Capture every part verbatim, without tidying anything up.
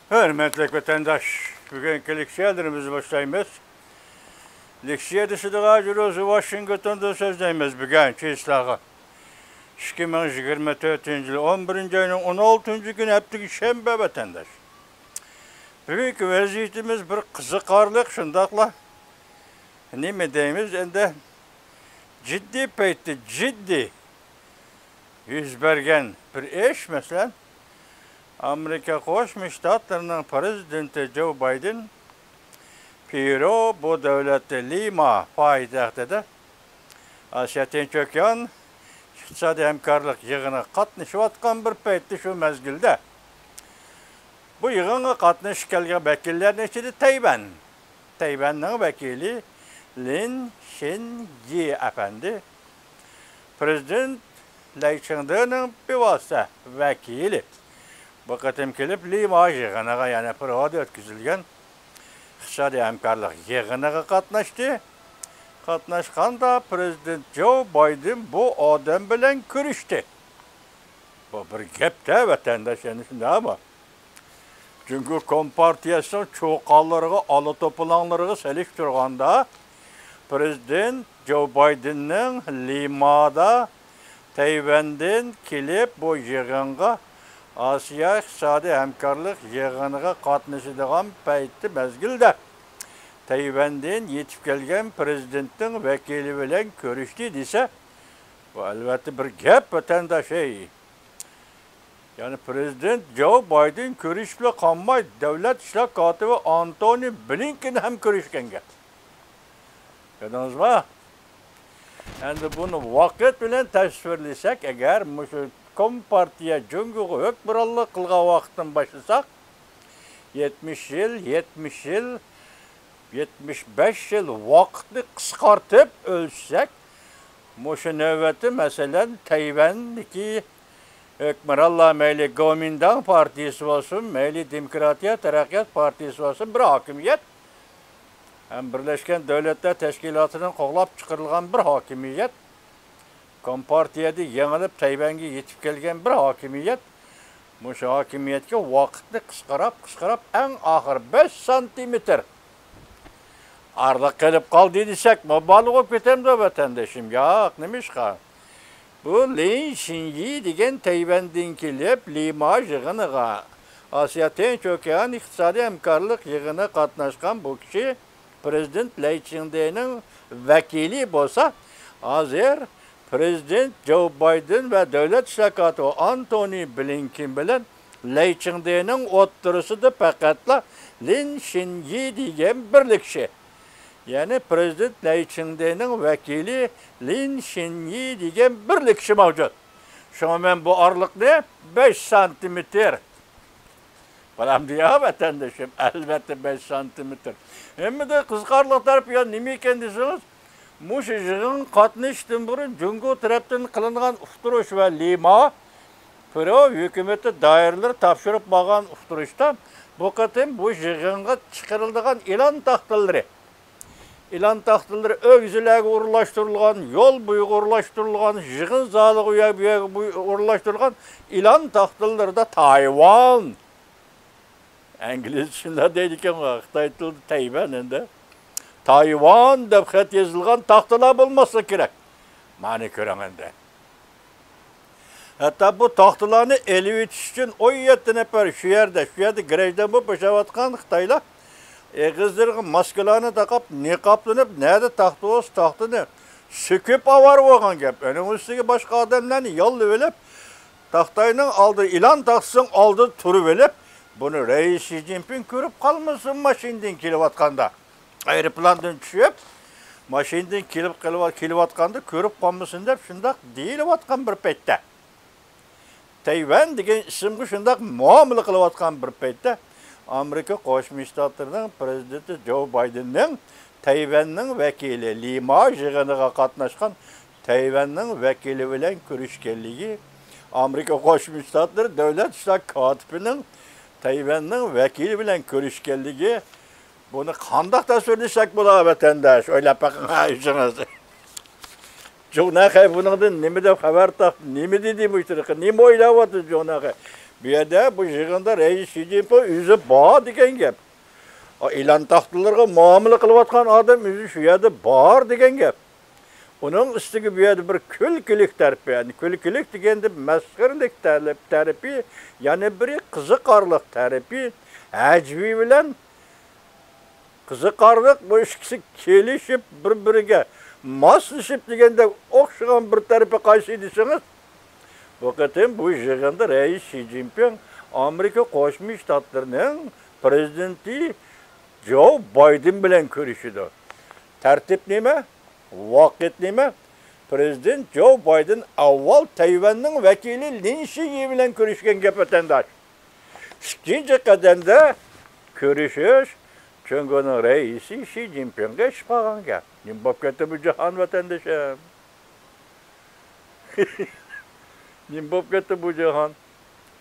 ھۆرمەتلىك ۋەتەنداش، بۈگۈنكى لېكسىيەلىرىمىزنى باشلايمىز. لېكسىيە دېسىدىغان جۇرۇزى ۋاشىنگتوندىن سۆزلەيمىز بۈگۈن چېسلاغا. ئىككى مىڭ يىگىرمە تۆتىنچى يىل ئون بىرىنچى ئاينىڭ ئون ئالتىنچى كۈنى ھەپتىكى شەنبە ۋەتەنداش. بۈگۈنكى ۋەزىيىتىمىز بىر قىزىقارلىق شۇنداقلا نېمە دەيمىز ئەندى، جىددىي پەيتتە جىددىي يۈز بەرگەن بىر ئىش، مەسىلەن، ئامېرىكا قوشما شتاتلىرىنىڭ پىرېزىدېنتى جو بايدېن پېرۇ، بۇ دۆلەتتە لىما پايتەختىدە ئاسىيا تىنچ ئوكيان ئىقتىسادىي ھەمكارلىق يىغىنىغا قاتنىشىۋاتقان بىر پەيتتە، شۇ مەزگىلدە بۇ يىغىنغا قاتنىشىپ كەلگەن ۋەكىللەرنىڭ ئىچىدە تەيۋەن، تەيۋەننىڭ ۋەكىلى لىن شىنيى ئەپەندى، پىرېزىدېنت لەي چىڭدېنىڭ بىۋاسىتە ۋەكىلى، بۇ قېتىم كېلىپ لىما يىغىنىغا، يەنى پېرۇدا ئۆتكۈزۈلگەن ئىقتىسادىي ھەمكارلىق يىغىنىغا قاتناشتى. قاتناشقاندا پىرېزىدېنت جو بايدېن بۇ ئادەم بىلەن كۆرۈشتى. بۇ بىر گەپتە ۋەتەنداش، يەنە شۇنداقمۇ؟ جۇڭگو كومپارتىيەسىنىڭ چۇقانلىرىغا، ئالا توپىلاڭلىرىغا سېلىشتۇرغاندا، پىرېزىدېنت جو بايدېننىڭ لىمادا تەيۋەندىن كېلىپ بۇ يىغىنغا، ئاسىيا ئىقتىسادىي ھەمكارلىق يىغىنىغا قاتنىشىدىغان پەيتتە، مەزگىلدە تەيۋەندىن يېتىپ كەلگەن پىرېزىدېنتنىڭ ۋەكىلى بىلەن كۆرۈشتى دېسە، بۇ ئەلۋەتتە بىر گەپ، ۋەتەنداش، ھەي. يەنى پىرېزىدېنت جو بايدېن كۆرۈشۈپلا قالماي، دۆلەت ئىشلار كاتىپى ئانتونى بلىنكېن ھەم كۆرۈشكەن گەپ. كۆردىڭىزمۇ؟ ئەمدى بۇنى ۋاقىت بىلەن تەسۋىرلىسەك، ئەگەر مۇشۇ كومپارتىيە جۇڭگوغا ھۆكۈمرانلىق قىلغان ۋاقىتتىن باشلىساق، يەتمىش يىل، يەتمىش يىل، يەتمىش بەش يىل ۋاقىتنى قىسقارتىپ ئۆلچىسەك، مۇشۇ نۆۋەتتە، مەسىلەن، تەيۋەندىكى ھۆكۈمرانلار، مەيلى گومىنداڭ پارتىيىسى بولسۇن، مەيلى دېموكراتىيە تەرەققىيات پارتىيىسى بولسۇن، بىر ھاكىمىيەت ھەم بىرلەشكەن دۆلەتلەر تەشكىلاتىدىن قوغلاپ چىقىرىلغان بىر ھاكىمىيەت، كومپارتىيەدە يېڭىلىپ تەيۋەنگە يېتىپ كەلگەن بىر ھاكىمىيەت، مۇشۇ ھاكىمىيەتكە ۋاقىتنى قىسقىراپ، قىسقىراپ، ئەڭ ئاخىر بەش سانتىمېتىر ئارىلىق قېلىپ قالدى دېسەكمۇ، بالىغا بولۇپ كېتەمدۇ، ۋەتەندىشىم؟ ياق، نېمىشقا؟ بۇ لىن شىنيى دېگەن تەيۋەندىن كېلىپ، لىما يىغىنىغا، ئاسىيا تىنچ ئوكيان ئىقتىسادىي ھەمكارلىق يىغىنىغا قاتناشقان بۇ كىشى، پىرېزىدېنت لەي چىڭدېنىڭ ۋەكىلى بولسا، ھازىر پىرېزىدېنت جو بايدېن ۋە دۆلەت ئىشلار كاتىپى ئانتونى بلىنكېن بىلەن لەي چىڭدېنىڭ ئوتتۇرىسىدا پەقەتلا لىن شىنيى دېگەن بىرلا كىشى، يەنى پىرېزىدېنت لەي چىڭدېنىڭ ۋەكىلى لىن شىنيى دېگەن بىرلا كىشى مەۋجۇت. شۇڭا مەن بۇ ئارىلىقنى بەش سانتىمېتىر، بالام، دېيە، ۋەتەندىشىم، ئەلۋەتتە، بەش سانتىمېتىر. ھەممىدىن قىزىقارلىق تەرىپى يا نېمە ئىكەن دېسىڭىز، مۇشۇ يىغىنغا قاتنىشىشتىن بۇرۇن جۇڭگو تەرەپتىن قىلىنغان ئۇقتۇرۇش ۋە لىما پېرۇ ھۆكۈمىتى دائىرىلىرى تاپشۇرۇپ بارغان ئۇقتۇرۇشتا، بۇ قېتىم بۇ يىغىنغا چىقىرىلىدىغان ئېلان تاختىلىرى، ئېلان تاختىلىرى ئۆگزىلەرگە ئورۇنلاشتۇرۇلغان، يول بويىغا ئورۇنلاشتۇرۇلغان، يىغىن زالىغا ئۇ يەر، بۇ يەرگە بۇ ئورۇنلاشتۇرۇلغان ئېلان تاختىلىرىدا تايۋان، ئىنگلىزچە شۇنداق دەيدىكەن، خىتاي تىلىدا تەيۋەن ئەمدى. تايۋان دەپ خەت يېزىلغان تاختىلار بولماسلىقى كېرەك. مانا كۆرۈڭ ئەمدى. ھەتتا بۇ تاختىلارنى ئېلىۋېتىش ئۈچۈن ئون يەتتە نەپەر شۇ يەردە، شۇ يەردە گرەجدان بولۇپ ياشاۋاتقان خىتايلار ئېغىزلىرىغا ماسكىلارنى تاقاپ، نىقابلىنىپ، نەدە تاختا بولسا تاختىنى سۆكۈپ ئاۋارە بولغان گەپ. ئۇنىڭ ئۈستىگە باشقا ئادەملەرنى ياللىۋېلىپ، تاختاينىڭ ئالدى، ئېلان تاختىسىنىڭ ئالدىدا تۇرۇۋېلىپ، بۇنى رەئىس شى جىنپىڭ كۆرۈپ قالمىسۇن ماشىنىدىن كېلىۋاتقاندا. ئايروپىلاندىن چۈشۈپ، ماشىنىدىن كېلىپ، كېلىۋاتقاندا كۆرۈپ قالمىسۇن دەپ شۇنداق دېيىلىۋاتقان بىر پەيتتە، تەيۋەن دېگەن ئىسىمغا شۇنداق مۇئامىلە قىلىۋاتقان بىر پەيتتە، ئامېرىكا قوشما شتاتلىرىنىڭ پىرېزىدېنتى جو بايدېننىڭ تەيۋەننىڭ ۋەكىلى لىما يىغىنىغا قاتناشقان تەيۋەننىڭ ۋەكىلى بىلەن كۆرۈشكەنلىكى، ئامېرىكا قوشما شتاتلىرى دۆلەت ئىشلار كاتىپىنىڭ تەيۋەننىڭ ۋەكىلى بىلەن كۆرۈشكەنلىكى، بۇنى قانداق تەسۋىرلىسەك بولا، ۋەتەنداش؟ ئويلاپ بېقىڭ ئۆزىڭىز. جۇڭنەخەي بۇنىڭدىن نېمە دەپ خەۋەر تاپتى؟ نېمە دېدى مۇشۇ تۇرقى؟ نېمە ئويلاۋاتىدۇ جۇڭنەخەي؟ بۇ يەردە، بۇ يىغىندا رەئىس شى جىنپىڭ ئۆزى بار دېگەن گەپ. ئا، ئېلان تاختىلىرىغا مۇئامىلە قىلىۋاتقان ئادەم ئۆزى شۇ يەردە بار دېگەن گەپ. ئۇنىڭ ئۈستىگە بۇ يەردە بىر كۈلكىلىك تەرىپى، يەنى كۈلكىلىك دېگەندە مەسخىرىلىك تەرىپ-، تەرىپى، يەنە بىرى قىزىقارلىق تەرىپى، ھەجۋىي بىلەن قىزىقارلىق، بۇ ئىككىسى كېلىشىپ، بىر-بىرىگە ماسلىشىپ دېگەندەك ئوخشىغان بىر تەرىپى قايسى دېسىڭىز، بۇ قېتىم بۇ يىغىندا رەئىس شى جىنپىڭ ئامېرىكا قوشما شتاتلىرىنىڭ پرېزىدېنتى جو بايدېن بىلەن كۆرۈشىدۇ. تەرتىپ نېمە؟ ۋاقىت نېمە؟ پرېزىدېنت جو بايدېن ئاۋۋال تەيۋەننىڭ ۋەكىلى لىن شىيى بىلەن كۆرۈشكەن گەپ، ۋەتەنداش. ئىككىنچى قەدەمدە كۆرۈشۈش جۇڭگونىڭ رەئىسى شى جىنپىڭغا ئېشىپ قالغان گەپ. نېمە بولۇپ كەتتى بۇ جاھان، ۋەتەندىشىم؟ نېمە بولۇپ كەتتى بۇ جاھان؟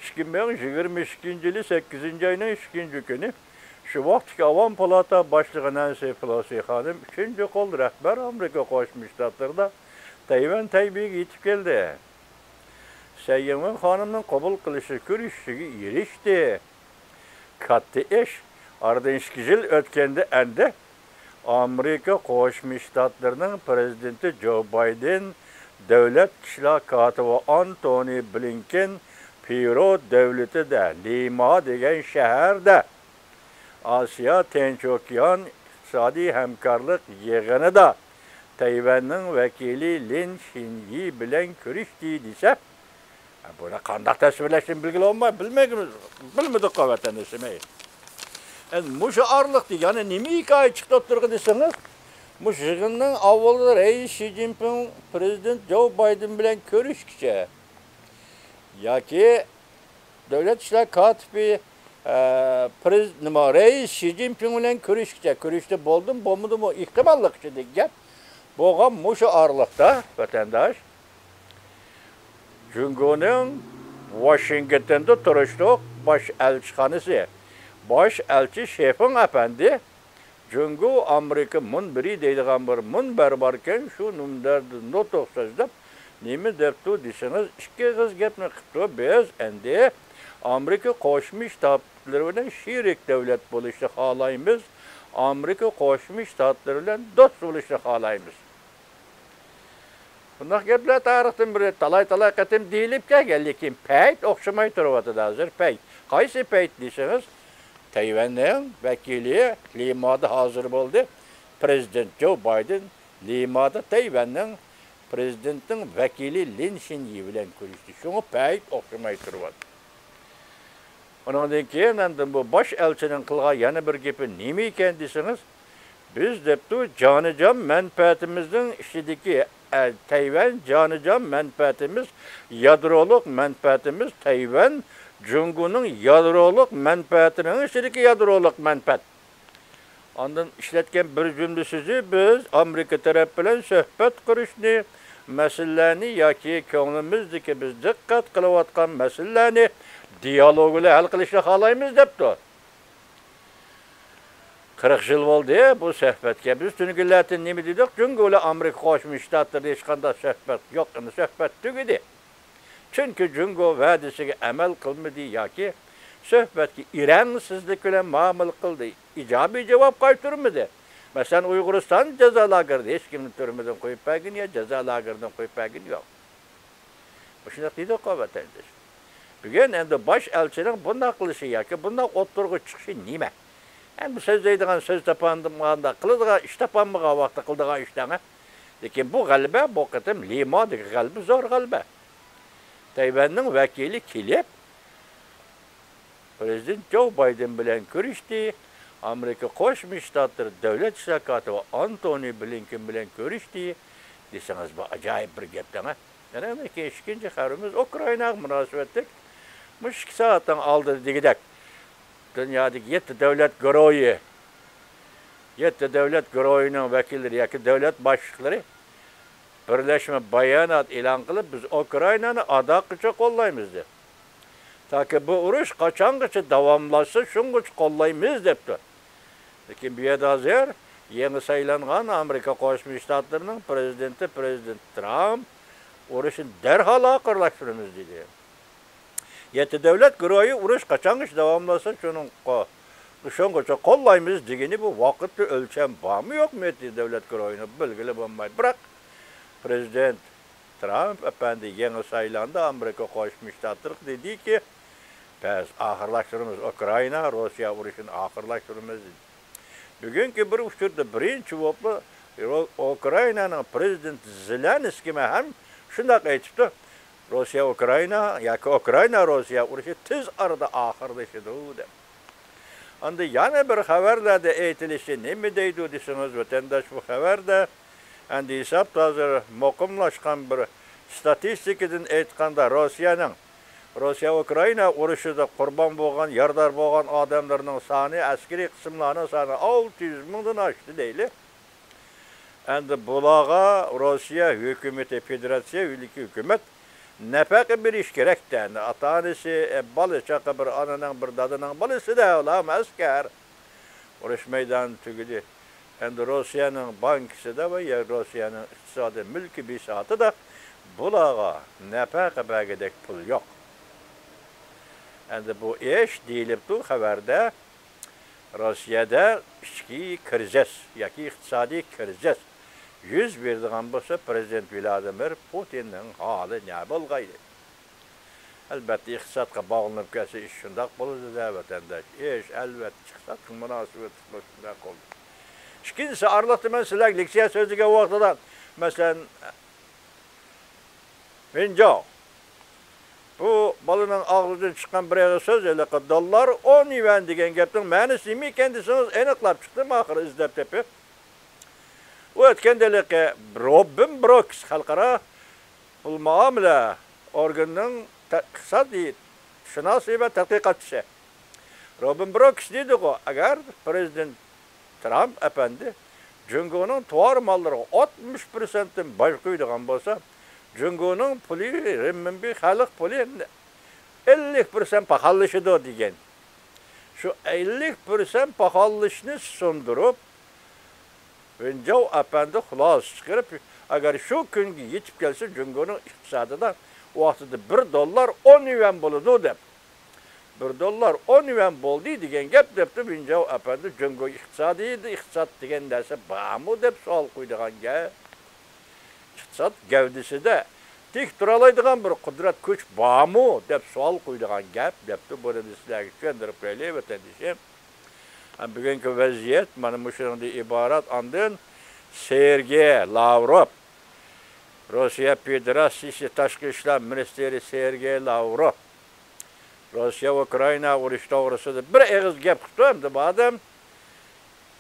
ئىككى مىڭ يىگىرمە ئىككىنچى يىلى سەككىزىنچى ئاينىڭ ئىككىنچى كۈنى شۇ ۋاقىتتىكى ئاۋام پالاتا باشلىقى نەنسى پېلوسى خانىم ئۈچىنچى قول رەھبەر ئامېرىكا قوشما شتاتلىرىدا تەيۋەن تەيبېيگە يېتىپ كەلدى. سەي يىڭۋېن خانىمنىڭ قوبۇل قىلىشىغا كۆرۈشۈشىگە ئېرىشتى. كاتتا ئىش. ئارىدىن ئىككى يىل ئۆتكەندە ئەمدى ئامېرىكا قوشما شتاتلىرىنىڭ پرېزىدېنتى جو بايدېن، دۆلەت ئىشلار كاتىپى ئانتونى بلىنكېن پېرۇ دۆلىتىدە، لىما دېگەن شەھەردە، ئاسىيا تىنچ ئوكيان ئىقتىسادىي ھەمكارلىق يىغىنىدا تەيۋەننىڭ ۋەكىلى لىن شىنيى بىلەن كۆرۈشتى دېسە، بۇنى قانداق تەسۋىرلەشنى بىلگىلى بولماي، بىلمەيمىز، بىلمىدۇققۇ، ۋەتەندىشىم. ئەمدى مۇشۇ ئارىلىقتا يەنە نېمە ھېكايە چىقتى ئوتتۇرىغا دېسىڭىز، مۇشۇ يىغىننىڭ ئاۋۋالىدا رەئىس شى جىنپىڭ پرېزىدېنت جو بايدېن بىلەن كۆرۈشكىچە ياكى دۆلەت ئىشلار كاتىپى، ئە، پرېز-، نېمە، رەئىس شى جىنپىڭ بىلەن كۆرۈشكىچە، كۆرۈشتى بولدىمۇ، بولمىدىمۇ، ئېھتىماللىق ئىچىدىكى گەپ. بولغان مۇشۇ ئارىلىقتا، ۋەتەنداش، جۇڭگونىڭ ۋاشىنگتوندا تۇرۇشلۇق باش ئەلچىخانىسى، باش ئەلچى شېفېڭ ئەپەندى، جۇڭگو ئامېرىكا مۇنبىرى دەيدىغان بىر مۇنبەر باركەن، شۇ مۇنبەردە نۇتۇق سۆزلەپ، نېمە دەپتۇ دېسىڭىز، ئىككى ئېغىز گەپنى قىپتۇ، بىز ئەمدى ئامېرىكا قوشما شتاتلىرى بىلەن شېرىك دۆلەت بولۇشنى خالايمىز، ئامېرىكا قوشما شتاتلىرى بىلەن دوست بولۇشنى خالايمىز. بۇنداق گەپلەر تارىختىن بېرى تالاي-تالاي قېتىم دېيىلىپ كەلگەن، لېكىن پەيت ئوخشىماي تۇرۇۋاتىدۇ ھازىر. پەيت. قايسى پەيت دېسىڭىز، تەيۋەننىڭ ۋەكىلى لىمادا ھازىر بولدى. پرېزىدېنت جو بايدېن لىمادا تەيۋەننىڭ پرېزىدېنتىنىڭ ۋەكىلى لىن شىنيى بىلەن كۆرۈشتى. شۇڭا پەيت ئوخشىماي تۇرۇۋاتىدۇ. ئۇنىڭدىن كېيىن ئاندىن بۇ باش ئەلچىنىڭ قىلغان يەنە بىر گېپى نېمە ئىكەن دېسىڭىز، بىز دەپتۇ، جانىجان مەنپەئەتىمىزنىڭ ئىچىدىكى، ئە، تەيۋەن جانىجان مەنپەئەتىمىز، يادرولۇق مەنپەئەتىمىز، تەيۋەن جۇڭگونىڭ يادرولۇق مەنپەئەتىنىڭ ئىچىدىكى يادرولۇق مەنپەئەت. ئاندىن ئىشلەتكەن بىر جۈملە سۆزى، بىز ئامېرىكا تەرەپ بىلەن سۆھبەت قۇرۇشنى، مەسىلىلەرنى ياكى كۆڭلىمىزدىكى بىز دىققەت قىلىۋاتقان مەسىلىلەرنى دىيالوگ بىلەن ھەل قىلىشنى خالايمىز دەپتۇ. قىرىق يىل بولدى بۇ سۆھبەتكە. بىز تۈنۈگۈنلەردىن نېمە دېدۇق؟ جۇڭگو بىلەن ئامېرىكا قوشما شتاتلىرىدا ھېچقانداق سۆھبەت يوق، ئەمدى سۆھبەت تۈگىدى. چۈنكى جۇڭگو ۋەدىسىگە ئەمەل قىلمىدى ياكى سۆھبەتكە ئىرەڭسىزلىك بىلەن مۇئامىلە قىلدى، ئىجابىي جاۋاب قايتۇرمىدى. مەسىلەن، ئۇيغۇرىستان جازا لاگېرىدا ھېچكىمنى تۈرمىدىن قويۇپ بەرگىنى يا جازا لاگېرىدىن قويۇپ بەرگىنى يوق. مۇشۇنداق دېدۇققۇ، ۋەتەنداش. بۈگۈن ئەمدى باش ئەلچىنىڭ بۇنداق قىلىشى ياكى بۇنداق ئوتتۇرىغا چىقىشى نېمە؟ ئەمدى سۆزلەيدىغان سۆز تاپالمىغاندا، قىلىدىغان ئىش تاپالمىغان ۋاقىتتا قىلىدىغان ئىش دەڭە. لېكىن بۇ غەلىبە بۇ قېتىم لىمادىكى غەلىبە زور غەلىبە. تەيۋەننىڭ ۋەكىلى كېلىپ، پرېزىدېنت جو بايدېن بىلەن كۆرۈشتى، ئامېرىكا قوشما شتاتلىرى دۆلەت ئىشلار كاتىپى ئانتونى بلىنكېن بىلەن كۆرۈشتى دېسىڭىز، بۇ ئاجايىپ بىر گەپ دەڭە. يەنە ئەمدى كېيىن ئىككىنچى خەۋىرىمىز ئۇكرائىناغا مۇناسىۋەتلىك. مۇشۇ ئىككى سائەتنىڭ ئالدىدا دېگۈدەك دۇنيادىكى يەتتە دۆلەت گۇرۇھى، يەتتە دۆلەت گۇرۇھىنىڭ ۋەكىللىرى ياكى دۆلەت باشلىقلىرى بىرلەشمە بايانات ئېلان قىلىپ، بىز ئۇكرائىنانى ئاداققىچە قوللايمىز دېدى. تاكى بۇ ئۇرۇش قاچانغىچە داۋاملاشسا، شۇنغىچە قوللايمىز دەپتۇ. لېكىن بۇ يەردە ھازىر يېڭى سايلانغان ئامېرىكا قوشما شتاتلىرىنىڭ پرېزىدېنتى، پرېزىدېنت ترامپ، ئۇرۇشنى دەرھال ئاخىرلاشتۇرىمىز دېدى. يەتتە دۆلەت گۇرۇھى ئۇرۇش قاچانغىچە داۋاملاشسا، شۇنىڭغا، شۇنىڭغىچە قوللايمىز دېگىنى، بۇ ۋاقىتتا ئۆلچەم بارمۇ يوقمۇ يەتتە دۆلەت گۇرۇھىنى بىلگىلى بولمايدۇ. بىراق، پرېزىدېنت ترامپ ئەپەندى يېڭى سايلاندا ئامېرىكا قوشما شتاتلىرىغا دېدىكى، بىز ئاخىرلاشتۇرىمىز ئۇكرائىنا، روسىيە ئۇرۇشىنى ئاخىرلاشتۇرىمىز دېدى. بۈگۈنكى بىر ئۇچۇردا بىرىنچى بولۇپلا رو-، ئۇكرائىنانىڭ پرېزىدېنتى زېلېنسكىيمۇ ھەم شۇنداق ئېيتىپتۇ، روسىيە ئۇكرائىنا ياكى ئۇكرائىنا روسىيە ئۇرۇشى تېز ئارىدا ئاخىرلىشىدۇ دەپ. ئاندىن يەنە بىر خەۋەرلەردە ئېيتىلىشى نېمە دەيدۇ دېسىڭىز، ۋەتەنداش، بۇ خەۋەردە ئەمدى ھېسابتا ھازىر مۇقىملاشقان بىر ستاتىستىكىدىن ئېيتقاندا، روسىيەنىڭ، روسىيە ئۇكرائىنا ئۇرۇشىدا قۇربان بولغان، يارىدار بولغان ئادەملەرنىڭ سانى، ئەسكىرىي قىسىملارنىڭ سانى ئالتە يۈز مىڭدىن ئاشتى دەيلى. ئەمدى بۇلارغا روسىيە ھۆكۈمىتى، فېدېراتسىيە ھۆكۈمەت نەپەقە بېرىش كېرەكتە. ئەمدى ئاتا-ئانىسى، ئە، بالا-چاقا، بىر ئانىنىڭ، بىر دادىنىڭ بالىسىدە، ئۇلارمۇ ئەسكەر. ئۇرۇش مەيدانى تۈگىدى. ئەمدى روسىيەنىڭ بانكىسىدا ۋە يا روسىيەنىڭ ئىقتىسادىي مۈلكى بىساتىدا بۇلارغا نەپەقە بەرگۈدەك پۇل يوق. ئەمدى بۇ ئىش دېيىلىپتۇ خەۋەردە، روسىيەدە ئىچكى كىرىزىس ياكى ئىقتىسادىي كىرىزىس يۈز بېرىدىغان بولسا، پرېزىدېنت ۋلادىمىر پۇتىننىڭ ھالى نە بولغايدى؟ ئەلۋەتتە، ئىقتىسادقا باغلىنىپ كەلسە، ئىش شۇنداق بولىدۇ-دە، ۋەتەنداش. ئىش، ئەلۋەتتە، ئىقتىسادقا مۇناسىۋەتلىك بولسا شۇنداق بولىدۇ. ئىككىنچىسى، ئارىلىقتا مەن سىلەرگە لېكسىيە سۆزلىگەن ۋاقتىدا، مەسىلەن، ۋېنجاۋ، بۇ بالىنىڭ ئاغزىدىن چىققان بىر ئېغىز سۆز، ھېلىقى دوللار ئون يۈەن دېگەن گەپنىڭ مەنىسى نېمە ئىكەن دېسىڭىز، ئېنىقلاپ چىقتىم ئاخىرى ئىزدەپ تېپىپ. ئۇ ئۆتكەندە ھېلىقى روبىن بروكس، خەلقئارا پۇل مۇئامىلە ئورگىنىنىڭ تە-، ئىقتىسادىي شۇناسى ۋە تەتقىقاتچىسى روبىن بروكس دېدىغۇ، ئەگەر پرېزىدېنت ترامپ ئەپەندى جۇڭگونىڭ تاۋار ماللىرىغا ئاتمىش پىرسەنتتىن باج قويىدىغان بولسا، جۇڭگونىڭ پۇلى، رېنمىنبى، خەلق پۇلى ئەللىك پىرسەنت پاخاللىشىدۇ دېگەن. شۇ ئەللىك پىرسەنت پاخاللىشىشنى سۇندۇرۇپ، ۋېنجاۋ ئەپەندى خۇلاسە چىقىرىپ، ئەگەر شۇ كۈنگە يېتىپ كەلسە، جۇڭگونىڭ ئىقتىسادىدا ئۇ ۋاقتىدا بىر دوللار ئون يۈەن بولىدۇ دەپ. بىر دوللار ئون يۈەن بولدى دېگەن گەپ دەپتۇ ۋېنجاۋ ئەپەندى، جۇڭگو ئىقتىسادىدا ئىقتىساد دېگەن نەرسە بارمۇ دەپ سوئال قويىدىغان گەپ. ئىقتىساد گەۋدىسىدە تىك تۇرالايدىغان بىر قۇدرەت كۈچ بارمۇ دەپ سوئال قويىدىغان گەپ دەپتۇ. بۇنى بىز سىلەرگە چۈشەندۈرۈپ قويايلى، ۋەتەندىشىم. ھەم بۈگۈنكى ۋەزىيەت مانا مۇشۇنىڭدىن ئىبارەت. ئاندىن سېرگېي لاۋروف، روسىيە فېدېراتسىيىسى تاشقى ئىشلار مىنىستىرى سېرگېي لاۋروف، روسىيە ئۇكرائىنا ئۇرۇشى توغرىسىدا بىر ئېغىز گەپ قىپتۇ ئەمدى بۇ ئادەم.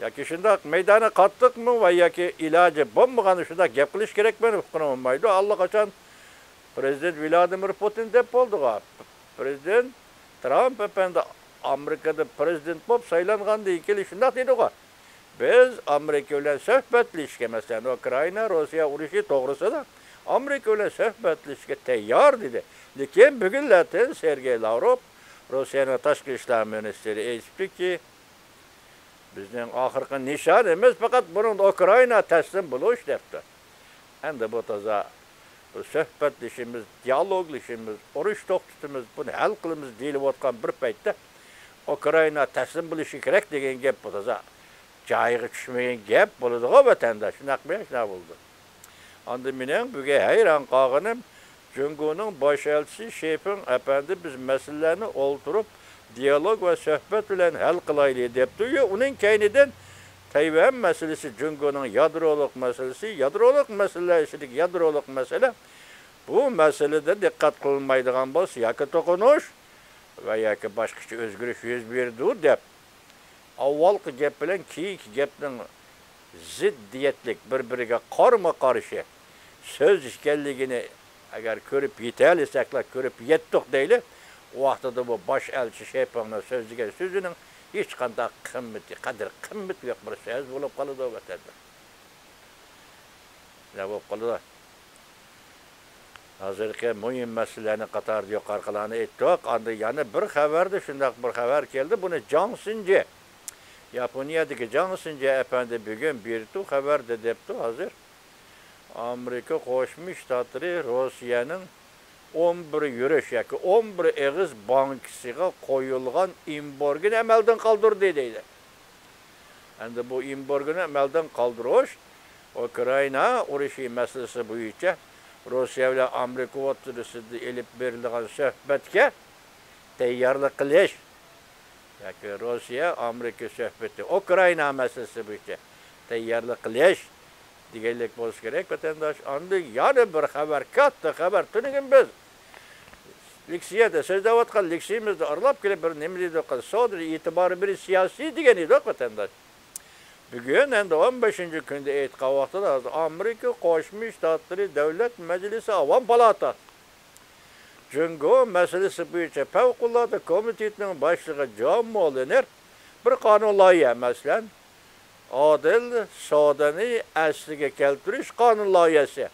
ياكى شۇنداق مەيدانى قاتتىقمۇ ۋە ياكى ئىلاجى بولمىغان شۇنداق گەپ قىلىش كېرەكمۇ ئۇققىنىم بولمايدۇ. ئاللىقاچان پرېزىدېنت ۋلادىمىر پۇتىن دەپ بولدىغۇ. پرېزىدېنت ترامپ ئەپەندى ئامېرىكىدا پرېزىدېنت بولۇپ سايلانغاندىن كېيىن شۇنداق دېدىغۇ. بىز ئامېرىكا بىلەن سۆھبەتلىشىشكە، مەسىلەن، ئۇكرائىنا، روسىيە ئۇرۇشى توغرىسىدا ئامېرىكا بىلەن سۆھبەتلىشىشكە تەييار دېدى. لېكىن بۈگۈنلەتىن سېرگېي لاۋروف، روسىيەنىڭ تاشقى ئىشلار مىنىستىرى ئېيتىپتۇكى، بىزنىڭ ئاخىرقى نىشانىمىز پەقەت بۇنىڭدا ئۇكرائىنا تەسلىم بولۇش دەپتۇ. ئەمدى بۇ تازا بۇ سۆھبەتلىشىمىز، دىيالوگلىشىمىز، ئۇرۇش توختىتىمىز، بۇنى ھەل قىلىمىز دېيىلىۋاتقان بىر پەيتتە، ئۇكرائىنا تەسلىم بولۇشى كېرەك دېگەن گەپ بۇ تازا جايىغا چۈشمىگەن گەپ بولىدىغۇ، ۋەتەنداش، شۇنداقمۇ؟ شۇنداق بولىدۇ. ئاندىن مېنىڭ بۈگۈن ھەيران قالغىنىم، جۇڭگونىڭ باش ئەلچىسى شېپىڭ ئەپەندى، بىز مەسىلىلەرنى ئولتۇرۇپ، دىيالوگ ۋە سۆھبەت بىلەن ھەل قىلايلى دەپتۇ. يا ئۇنىڭ كەينىدىن تەيۋەن مەسىلىسى، جۇڭگونىڭ يادرولۇق مەسىلىسى، يادرولۇق مەسىلىلەر ئىچىدىكى يادرولۇق مەسىلە، بۇ مەسىلىدە دىققەت قىلىنمايدىغان بولسا، ياكى توقۇنۇش ۋە ياكى باشقىچە ئۆزگىرىش يۈز بېرىدۇ دەپ، ئاۋۋالقى گەپ بىلەن كېيىنكى گەپنىڭ زىددىيەتلىك، بىر-بىرىگە قارىمۇ قارشى سۆز ئىكەنلىكىنى ئەگەر كۆرۈپ يېتەلىسەكلا، كۆرۈپ يەتتۇق دەيلى، ئۇ ۋاقتىدا بۇ باش ئەلچى شېپىڭنىڭ سۆزلىگەن سۆزىنىڭ ھېچقانداق قىممىتى، قەدىر-قىممىتى يوق بىر سۆز بولۇپ قالىدۇ، ۋەتەندە. نېمە بولۇپ قالىدۇ؟ ھازىرقى مۇھىم مەسىلىلەرنى قاتارىدا يۇقىرىقىلارنى ئېيتتۇق. ئاندىن يەنە بىر خەۋەردە شۇنداق بىر خەۋەر كەلدى. بۇنى جاڭ سىنجى، ياپونىيەدىكى جاڭ سىنجى ئەپەندى بۈگۈن بېرىپتۇ، خەۋەردە دەپتۇ ھازىر. ئامېرىكا قوشما شتاتلىرى روسىيەنىڭ ئون بىر يۈرۈش ياكى ئون بىر ئېغىز بانكىسىغا قويۇلغان ئېمبارگونى ئەمەلدىن قالدۇردى دەيدۇ. ئەمدى بۇ ئېمبارگونى ئەمەلدىن قالدۇرۇش ئۇكرائىنا ئۇرۇشى مەسىلىسى بويىچە روسىيە بىلەن ئامېرىكا ئوتتۇرىسىدا ئېلىپ بېرىلىدىغان سۆھبەتكە تەييارلىق قىلىش ياكى روسىيە ئامېرىكا سۆھبىتى ئۇكرائىنا مەسىلىسى بويىچە تەييارلىق قىلىش دېگەنلىك بولسا كېرەك، ۋەتەنداش. ئاندىن يەنە بىر خەۋەر، كاتتا خەۋەر تۈنۈگۈن بىز لېكسىيەدە سۆزلەۋاتقان، لېكسىيىمىزدا ئارىلاپ كېلىپ بىر نېمە دېدۇق، سودىدا ئېتىبار بېرىش سىياسىي دېگەن ئىدۇق، ۋەتەنداش. بۈگۈن ئەمدى ئون بەشىنچى كۈندە ئېيتقان ۋاقتىدا، ھازىر ئامېرىكا قوشما شتاتلىرى دۆلەت مەجلىسى ئاۋام پالاتاسى جۇڭگو مەسىلىسى بويىچە پەۋقۇلئاددە كومىتېتنىڭ باشلىقى جون مولىنېر بىر قانۇن لايىھە، مەسىلەن، ئادىل سودىنى ئەسلىگە كەلتۈرۈش قانۇن لايىھەسى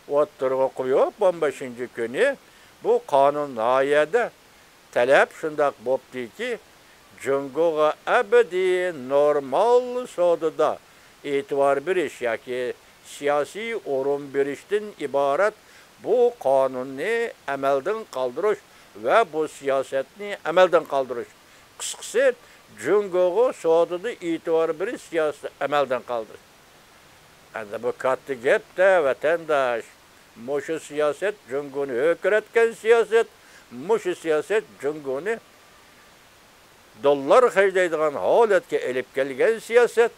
ئوتتۇرىغا قويۇپ، ئون بەشىنچى كۈنى بۇ قانۇن لايىھەدە تەلەپ شۇنداق بوپتىكى، جۇڭگوغا ئەبەدىي نورمال سودىدا ئېتىبار بېرىش ياكى سىياسىي ئورۇن بېرىشتىن ئىبارەت بۇ قانۇننى ئەمەلدىن قالدۇرۇش ۋە بۇ سىياسەتنى ئەمەلدىن قالدۇرۇش. قىسقىسى، جۇڭگوغا سودىدا ئېتىبار بېرىش سىياسىتى ئەمەلدىن قالدۇرۇش. ئەمدى بۇ كاتتا گەپتە، ۋەتەنداش. مۇشۇ سىياسەت جۇڭگونى ھۆركىرەتكەن سىياسەت، مۇشۇ سىياسەت جۇڭگونى دوللار خەجلەيدىغان ھالەتكە ئېلىپ كەلگەن سىياسەت.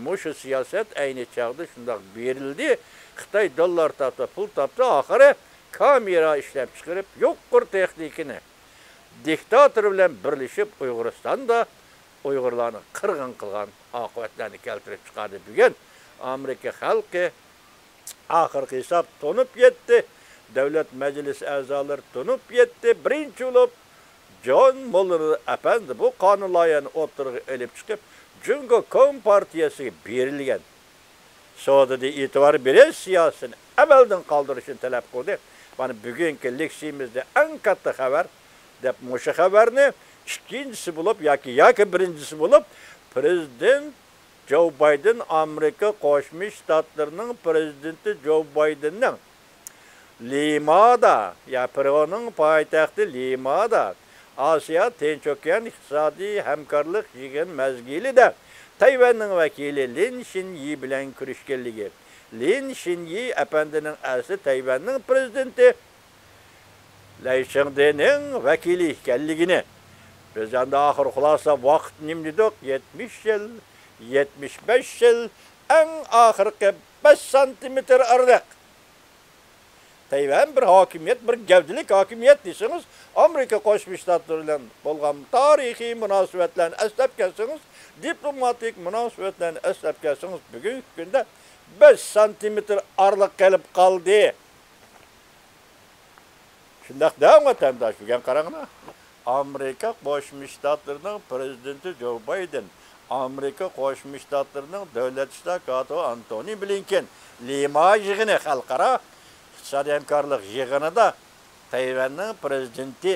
مۇشۇ سىياسەت ئەينى چاغدا شۇنداق بېرىلدى. خىتاي دوللار تاپتى، پۇل تاپتى، ئاخىرى كامېرا ئىشلەپ چىقىرىپ، يۇقىرى تېخنىكىنى دىكتاتور بىلەن بىرلىشىپ ئۇيغۇرىستاندا ئۇيغۇرلارنى قىرغىن قىلغان ئاقىۋەتلەرنى كەلتۈرۈپ چىقاردى. بۈگۈن ئامېرىكا خەلقى ئاخىرقى ھېساب تونۇپ يەتتى. دۆلەت مەجلىسى ئەزالىرى تونۇپ يەتتى. بىرىنچى بولۇپ جون موللېر ئەپەندى بۇ قانۇن لايىھەنى ئوتتۇرىغا ئېلىپ چىقىپ، جۇڭگو كومپارتىيەسىگە بېرىلگەن سودىدا ئېتىبار بېرىش سىياسىتىنى ئەمەلدىن قالدۇرۇشنى تەلەپ قىلدى. مانا بۈگۈنكى لېكسىيىمىزدە ئەڭ كاتتا خەۋەر دەپ مۇشۇ خەۋەرنى، ئىككىنچىسى بولۇپ ياكى، ياكى بىرىنچىسى بولۇپ، پرېزىدېنت جو بايدېن، ئامېرىكا قوشما شتاتلىرىنىڭ پرېزىدېنتى جو بايدېننىڭ لىمادا، يا پېرۇنىڭ پايتەختى لىمادا ئاسىيا تىنچ ئوكيان ئىقتىسادىي ھەمكارلىق يىغىن مەزگىلىدە تەيۋەننىڭ ۋەكىلى لىن شىنيى بىلەن كۆرۈشكەنلىكى، لىن شىنيى ئەپەندىنىڭ ئەسلى تەيۋەننىڭ پرېزىدېنتى لەي چىڭدېنىڭ ۋەكىلى ئىكەنلىكىنى، بىز ئەمدى ئاخىر خۇلاسىلاپ ۋاقىت نېمە دېدۇق؟ يەتمىش يىل، يەتمىش بەش يىل، ئەڭ ئاخىرقى بەش سانتىمېتىر ئارىلىق. تەيۋەن بىر ھاكىمىيەت، بىر گەۋدىلىك ھاكىمىيەت دېسىڭىز، ئامېرىكا قوشما شتاتلىرى بىلەن بولغان تارىخىي مۇناسىۋەتلەرنى ئەسلەپ كەلسىڭىز، دىپلوماتىك مۇناسىۋەتلەرنى ئەسلەپ كەلسىڭىز، بۈگۈنكى كۈندە بەش سانتىمېتىر ئارىلىق قېلىپ قالدى. شۇنداق دەڭ، ۋەتەنداش، بۈگۈن قاراڭلار. ئامېرىكا قوشما شتاتلىرىنىڭ پرېزىدېنتى جو بايدېن، ئامېرىكا قوشما شتاتلىرىنىڭ دۆلەت ئىشلار كاتىپى ئانتونى بلىنكېن لىما يىغىنى، خەلقئارا ئىقتىسادىي ھەمكارلىق يىغىنىدا تەيۋەننىڭ پرېزىدېنتى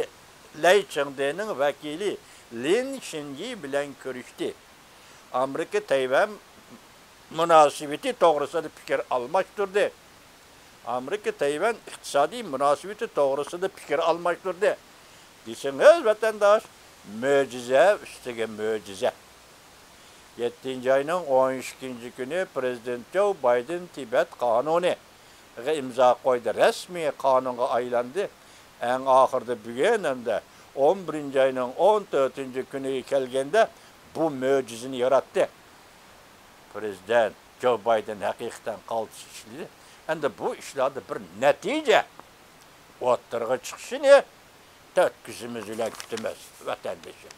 لەي چىڭدېنىڭ ۋەكىلى لىن شىنيى بىلەن كۆرۈشتى. ئامېرىكا تەيۋەن مۇناسىۋىتى توغرىسىدا پىكىر ئالماشتۇردى. ئامېرىكا تەيۋەن ئىقتىسادىي مۇناسىۋىتى توغرىسىدا پىكىر ئالماشتۇردى دېسىڭىز، ۋەتەنداش، مۆجىزە ئۈستىگە مۆجىزە. يەتتىنچى ئاينىڭ ئون ئىككىنچى كۈنى پرېزىدېنت جو بايدېن تىبەت قانۇنىغا ئىمزا قويدى، رەسمىي قانۇنغا ئايلاندى. ئەڭ ئاخىرىدا بۈگۈن ھەمدە ئون بىرىنچى ئاينىڭ ئون تۆتىنچى كۈنىگە كەلگەندە بۇ مۆجىزىنى ياراتتى. پرېزىدېنت جو بايدېن ھەقىقەتەن قالتىس ئىشلىدى. ئەمدى بۇ ئىشلاردا بىر نەتىجە ئوتتۇرىغا چىقىشىنى تۆت كۆزىمىز بىلەن كۈتىمىز، ۋەتەندىشىم.